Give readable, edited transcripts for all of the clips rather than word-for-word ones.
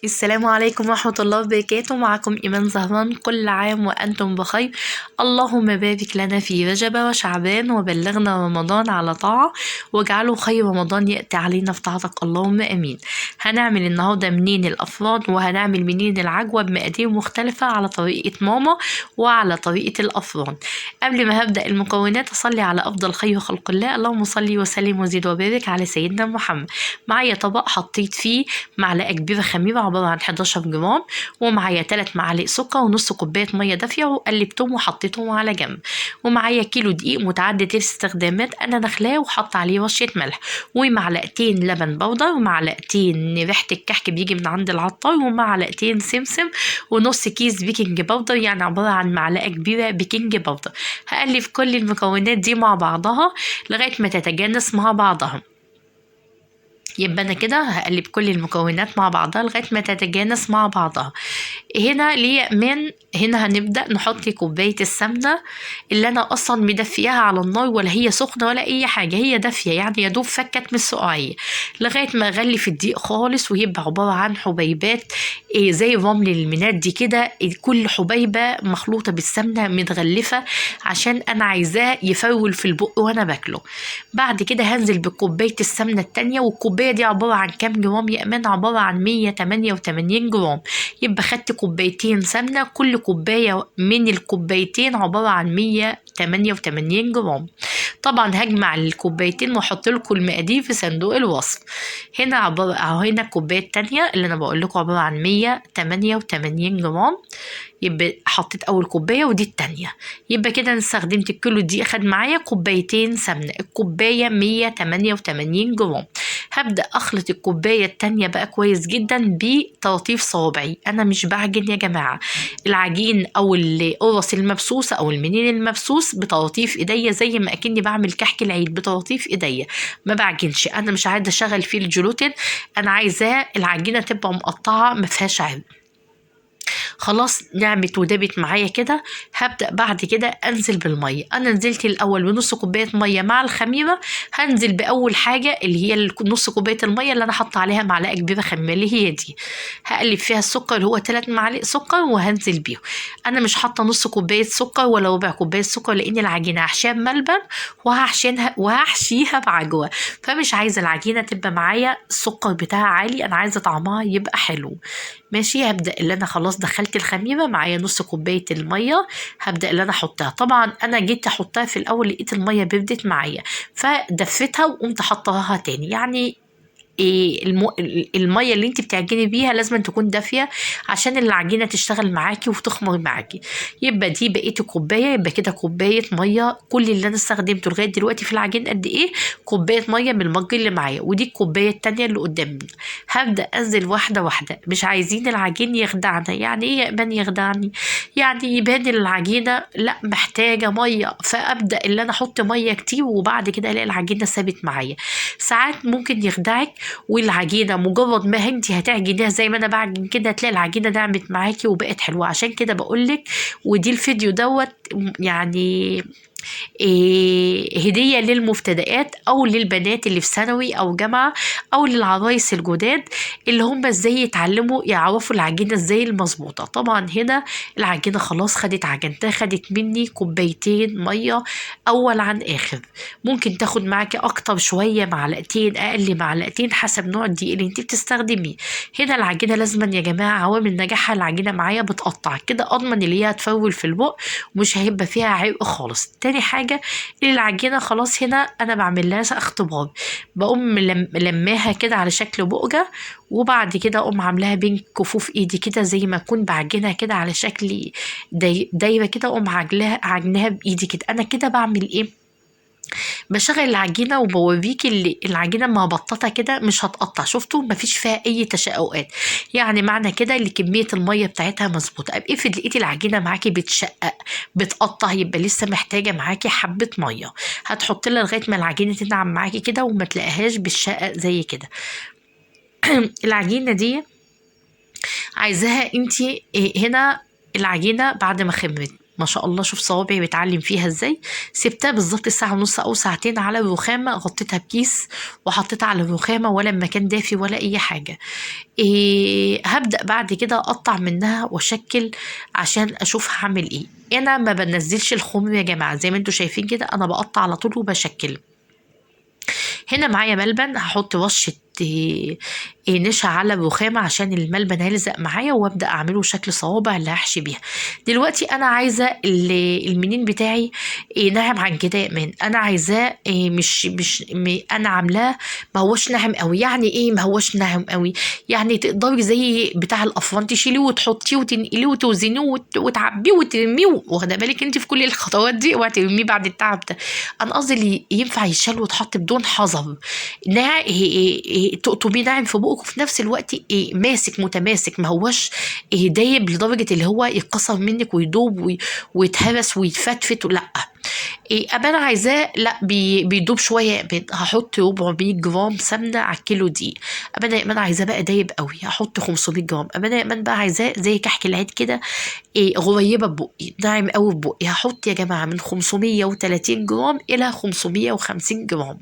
السلام عليكم ورحمة الله وبركاته. معكم إيمان زهران. كل عام وأنتم بخير. اللهم بارك لنا في رجب وشعبان وبلغنا رمضان على طاعة، واجعله خير رمضان يأتي علينا في طاعتك، اللهم أمين. هنعمل النهاردة منين الأفران وهنعمل منين العجوة بمقادير مختلفة على طريقة ماما وعلى طريقة الأفران. قبل ما هبدأ المكونات أصلي على أفضل خير خلق الله، اللهم صل وسلم وزد وبارك على سيدنا محمد. معايا طبق حطيت فيه معلقة كبيرة خميرة عبارة عن 11 جرام، ومعايا 3 معالق سكر ونص كوباية مية دافية، وقلبتهم وحطيتهم على جنب. ومعايا كيلو دقيق متعدد الاستخدامات أنا نخلاه وحط عليه رشة ملح، ومعلقتين لبن بودر، ومعلقتين ريحة الكحك بيجي من عند العطار، ومعلقتين سمسم، ونص كيس baking powder، يعني عبارة عن معلقة كبيرة baking powder. هقلب كل المكونات دي مع بعضها لغاية ما تتجانس مع بعضها. يبقى انا كده هقلب كل المكونات مع بعضها لغاية ما تتجانس مع بعضها. هنا ليه من هنا هنبدا نحط كوباية السمنة اللي انا اصلا مدفياها على النار، ولا هي سخنة ولا اي حاجة، هي دافيه يعني يا دوب فكت من السقعيه، لغاية ما اغلي في الدقيق خالص ويبقى عبارة عن حبيبات زي رمل المناد دي كده، كل حبيبه مخلوطه بالسمنه متغلفه، عشان انا عايزاه يفول في البق وانا باكله. بعد كده هنزل بكوبايه السمنة التانية، والكوبايه دي عبارة عن كام جرام يا امان؟ عبارة عن 188 جرام. يبقى خدت كوبايتين سمنه، كل كوباية من الكوبايتين عبارة عن 188 جرام. طبعا هجمع الكوبايتين واحط لكم المقادير في صندوق الوصف. هنا عبارة اهو، هنا الكوباية التانية اللي انا بقول لكم عبارة عن 188 جرام. يبقى حطيت اول كوباية ودي التانية. يبقى كده انا استخدمت الكيلو دي، اخد معايا كوبايتين سمنه، الكوباية 188 جرام. هبدا اخلط الكوباية التانية بقى كويس جدا بتلطيف صوابعي، انا مش بعجن يا جماعة العجين او القرص المبسوسه او المنين المبسوس، بتلطيف ايديا زي ما اكني بعمل كحك العيد، بتلطيف ايديا ما بعجنش. انا مش عايزه اشغل فيه الجلوتين، انا عايزاه العجينة تبقى مقطعه ما فيهاش عرق. خلاص نعمت ودابت معايا كده. هبدأ بعد كده انزل بالمية. انا نزلت الاول بنص كوباية مية مع الخميرة، هنزل باول حاجة اللي هي نص كوباية المية اللي انا حاطة عليها معلقة كبيرة خميرة اللي هي دي، هقلب فيها السكر اللي هو 3 معالق سكر وهنزل بيهم. انا مش حاطة نص كوباية سكر ولا ربع كوباية سكر، لان العجينة هحشيها بملبن وهحشيها بعجوة، فمش عايزة العجينة تبقى معايا السكر بتاعها عالي، انا عايزة طعمها يبقى حلو. ماشي. هبدأ اللي انا خلاص دخلت الخميرة معايا نص كوباية المية، هبدأ اللي انا احطها. طبعا انا جيت احطها في الاول لقيت المية بردت معايا، فدفتها وقمت حطاها تاني. يعني إيه المية اللي انت بتعجني بيها لازم تكون دافية عشان العجينة تشتغل معاكي وتخمر معاكي. يبقى دي بقية الكوباية، يبقى كده كوباية مية. كل اللي انا استخدمته لغاية دلوقتي في العجين قد ايه؟ كوباية مية من المج اللي معايا، ودي الكوباية التانية اللي قدامنا. هبدأ انزل واحدة واحدة، مش عايزين العجين يخدعنا. يعني ايه يبان يخدعني؟ يعني يبان العجينة لا محتاجة مية، فابدأ اللي انا احط مية كتير وبعد كده الاقي العجينة ثابت معايا. ساعات ممكن يخدعك والعجينه مجرد ما انت هتعجنيها زي ما انا بعجن كده هتلاقي العجينة نعمت معاكي وبقت حلوة. عشان كده بقولك، ودي الفيديو دوت يعني إيه هدية للمبتدئات او للبنات اللي في ثانوي او جامعة او للعرايس الجداد اللي هم ازاي يتعلموا يعرفوا العجينة ازاي المظبوطة. طبعا هنا العجينة خلاص خدت عجنتها، خدت مني كوبايتين مية اول عن اخر، ممكن تاخد معاكي اكتر شوية، معلقتين، اقل معلقتين، حسب نوع الدقيق اللي انت بتستخدميه. هنا العجينة لازما يا جماعة عوامل نجاحها العجينة معايا بتقطع كده، اضمن اللي هي هتفول في البق ومش هيبقى فيها عرق خالص. تاني حاجة العجينة خلاص هنا انا بعمل لها اختبار، بقوم لماها كده على شكل بقجة، وبعد كده اقوم عاملاها بين كفوف ايدي كده زي ما اكون بعجنها كده على شكل دايرة كده، اقوم عجناها بايدي كده. انا كده بعمل ايه؟ بشغل العجينة وبوريكي اللي العجينة ما بططها كده مش هتقطع، شفتوا مفيش فيها اي تشققات، يعني معنى كده اللي كمية المية بتاعتها مظبوطة. ابقى افرض لقيتي العجينة معاكي بتشقق بتقطع، يبقى لسه محتاجه معاكي حبه مية، هتحط لها لغاية ما العجينة تنعم معاكي كده وما تلاقيهاش بتشقق زي كده. العجينة دي عايزاها انتي هنا العجينة بعد ما خمرت ما شاء الله، شوف صوابعي بتعلم فيها ازاي. سبتها بالظبط ساعة ونص او ساعتين على الرخامه، غطيتها بكيس وحطيتها على الرخامه، ولا مكان دافي ولا اي حاجة. هبدا بعد كده اقطع منها واشكل عشان اشوف هعمل ايه. انا ما بنزلش الخمر يا جماعة، زي ما انتوا شايفين كده انا بقطع على طول وبشكل. هنا معايا ملبن، هحط رشه نشا على الرخامه عشان الملبن هيلزق معايا، وابدا اعمله شكل صوابع اللي هحشي بيها. دلوقتي انا عايزه المنين بتاعي ناعم عن كده يا ايمان، انا عايزاه مش مش انا عاملاه ما هوش ناعم قوي. يعني ايه ما هوش ناعم قوي؟ يعني تقدري زي بتاع الافران تشيليه وتحطيه وتنقليه وتوزنيه وتعبيه وترميه، واخده بالك انت في كل الخطوات دي، وهترميه بعد التعب ده. انا قصدي اللي ينفع يتشال ويتحط بدون حذر، تقطميه ناعم في بقك، وفي نفس الوقت ماسك متماسك، ما هوش دايب لدرجة اللي هو يتكسر منك ويدوب ويتهرس ويتفتفت، لا. ابقى انا عايزاه لا بيدوب شوية. هحط 400 جرام سمنه على الكيلو دقيق. ابقى انا ايمان عايزاه بقى دايب قوي، هحط 500 جرام. ابقى انا ايمان بقى عايزاه زي كحك العيد كده، غريبة ببقي، ناعم قوي ببقي، هحط يا جماعة من 530 جرام الى 550 جرام.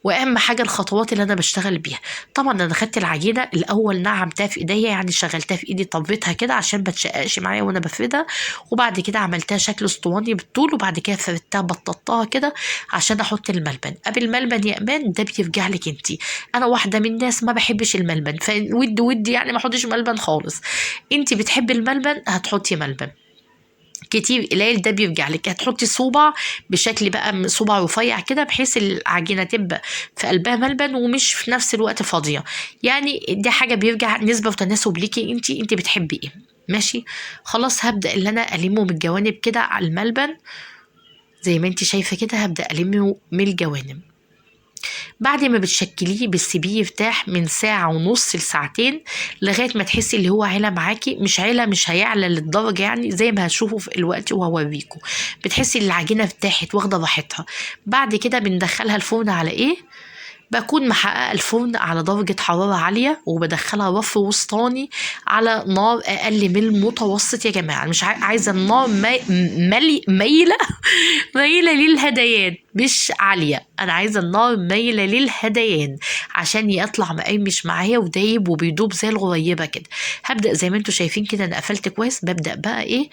واهم حاجة الخطوات اللي انا بشتغل بيها. طبعا انا خدت العجينة الاول نعمتها في ايديا، يعني شغلتها في ايدي طبيتها كده عشان ما تشققش معايا وانا بفردها، وبعد كده عملتها شكل اسطواني بالطول، وبعد كده فردتها بططتها كده عشان احط الملبن. قبل الملبن يا امان ده بيرجع لك انتي، انا واحدة من الناس ما بحبش الملبن، فود ودي يعني ما احطش ملبن خالص. انتي بتحبي الملبن هتحطي ملبن كتير، قليل ده بيرجع لك. هتحطي صوبع بشكل بقى صوبع رفيع كده، بحيث العجينة تبقى في قلبها ملبن ومش في نفس الوقت فاضية. يعني دي حاجة بيرجع نسبه وتناسب ليكي انتي بتحبي ايه. ماشي خلاص، هبدا اللي انا المه من الجوانب كده على الملبن زي ما انتي شايفه كده، هبدا المه من الجوانب. بعد ما بتشكليه بتسيبيه يرتاح من ساعة ونص لساعتين لغاية ما تحسي اللي هو علا معاكي، مش علا مش هيعلى للدرجة، يعني زي ما هتشوفوا في الوقت وهوريكم. بتحسي ان العجينة ارتاحت واخدة راحتها. بعد كده بندخلها الفرن على ايه؟ بكون محققة الفرن على درجة حرارة عالية، وبدخلها رف وسطاني على نار أقل من المتوسط يا جماعة. مش عايزة النار مايلة مايلة للهديان، مش عالية، أنا عايزة النار مايلة للهديان عشان يطلع مقرمش معايا ودايب وبيدوب زي الغريبة كده. هبدأ زي ما انتوا شايفين كده، أنا قفلت كويس. ببدأ بقى إيه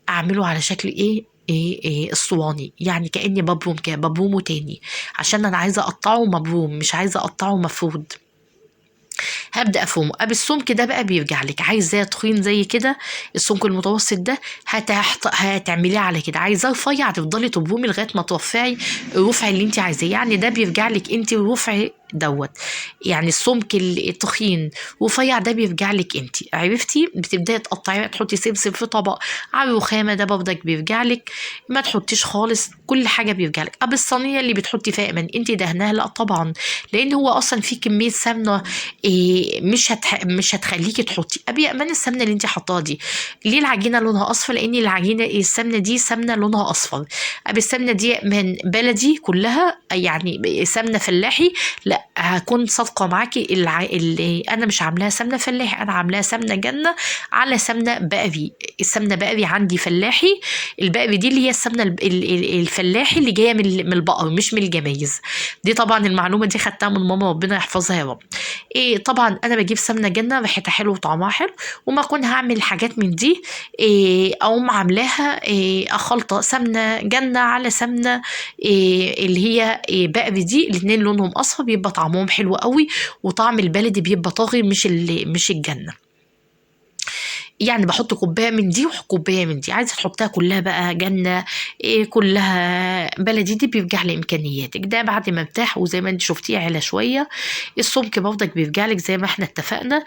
أعمله على شكل إيه إيه اسطواني، يعني كأني مبروم كده، مبرومه تاني عشان انا عايزه اقطعه مبروم، مش عايزه اقطعه مفرود. هبدا افرمه. ابي السمك ده بقى بيرجع لك، عايزاه تخين زي كده السمك المتوسط ده هتعمليه على كده، عايزاه رفيع هتفضلي تبرمي لغاية ما توفعي الرفع اللي انت عايزاه. يعني ده بيرجع لك انت الرفع دوت، يعني السمك التخين رفيع ده بيرجع لك انت، عرفتي؟ بتبداي تقطعي، تحطي سمسم في طبق على الرخامه، ده برضك بيرجع لك، ما تحطيش خالص، كل حاجة بيرجع لك. طب الصينية اللي بتحطي فيها ايمان انت دهناها؟ لا طبعا، لان هو اصلا في كمية سمنه مش هتخليكي تحطي. ابي امان السمنة اللي انت حطاها دي ليه العجينة لونها اصفر؟ لان العجينة السمنة دي سمنه لونها اصفر. ابي السمنة دي من بلدي كلها، يعني سمنه فلاحي. لا هكون صادقة معاكي، انا مش عاملاها سمنه فلاحي، انا عاملاها سمنه جنة على سمنه بقري. السمنة بقري عندي فلاحي، البقري دي اللي هي السمنة الفلاحي اللي جاية من البقر مش من الجمايز. دي طبعا المعلومة دي خدتها من ماما، ربنا يحفظها يا رب. إيه طبعا انا بجيب سمنه جنة ريحتها حلوة وطعمها حلو، وما اكون هعمل حاجات من دي إيه اقوم عاملاها إيه خلطه سمنه جنة على سمنه إيه اللي هي إيه بقري دي، الاثنين لونهم اصفر بيبقى طعمهم حلو قوي، وطعم البلدي بيبقى طاغي مش الجنة. يعني بحط كوباية من دي وكوبايه من دي، عايزه تحطها كلها بقى جنة إيه كلها بلدي، دي بيرجع لامكانياتك. ده بعد ما ارتاح وزي ما انت شفتيه على شوية. السمك برضك بيرجع لك زي ما احنا اتفقنا.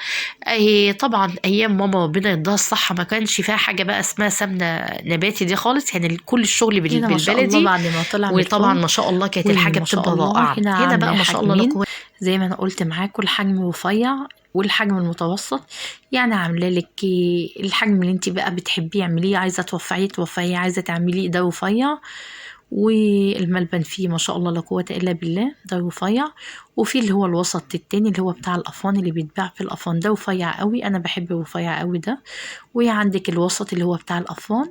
إيه طبعا ايام ماما ربنا يديها الصحة ما كانش فيها حاجة بقى اسمها سمنه نباتي دي خالص، يعني كل الشغل بالبلدي. بعد ما طلع وطبعا ما شاء الله كانت الحاجة بتبقى رائعة. هنا بقى ما شاء الله زي ما انا قلت معاكم الحجم رفيع والحجم المتوسط، يعني عامله لك الحجم اللي انت بقى بتحبيه اعمليه، عايزه توفعيه توفعيه، عايزه تعمليه ده رفيع. والملبن فيه ما شاء الله لا قوة الا بالله، ده رفيع. وفي اللي هو الوسط التاني اللي هو بتاع الافران اللي بيتباع في الافران، ده رفيع قوي، انا بحب الرفيع قوي ده. وعندك الوسط اللي هو بتاع الافران،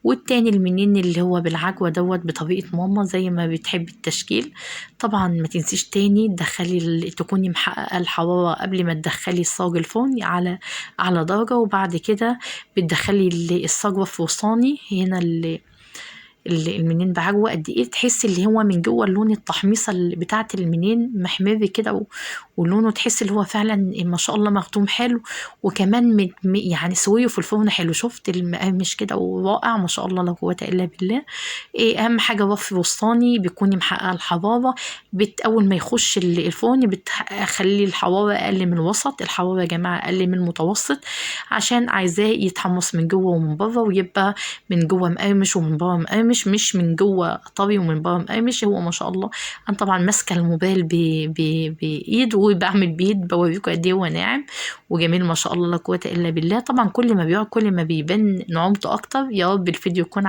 والتاني المنين اللي هو بالعجوه دوت بطريقة ماما زي ما بتحب التشكيل. طبعا ما تنسيش تاني تدخلي تكوني محققة الحرارة قبل ما تدخلي الصاج الفرن على اعلى درجه، وبعد كده بتدخلي الصاج في وسطاني هنا المنين بعجوه. قد ايه تحسي اللي هو من جوه اللون التحميصه اللي بتاعه المنين محمر كده، ولونه تحسي اللي هو فعلا ما شاء الله مخدوم حلو، وكمان يعني سويه في الفرن حلو. شفت المقرمش كده ورائع ما شاء الله لا قوة الا بالله. ايه اهم حاجة رف وسطاني بيكوني محققة الحرارة، اول ما يخش الفرن بتخلي الحرارة اقل من الوسط، الحرارة يا جماعة اقل من المتوسط، عشان عايزاه يتحمص من جوه ومن بره، ويبقى من جوه مقرمش ومن بره مقرمش، مش من جوه طري ومن بره مقرمش. هو ما شاء الله انا طبعا ماسكه الموبايل بايد وبعمل بايد، بوريكم قد ايه هو ناعم وجميل ما شاء الله لا قوة الا بالله. طبعا كل ما بيقعد كل ما بيبان نعومته اكتر. يا رب الفيديو يكون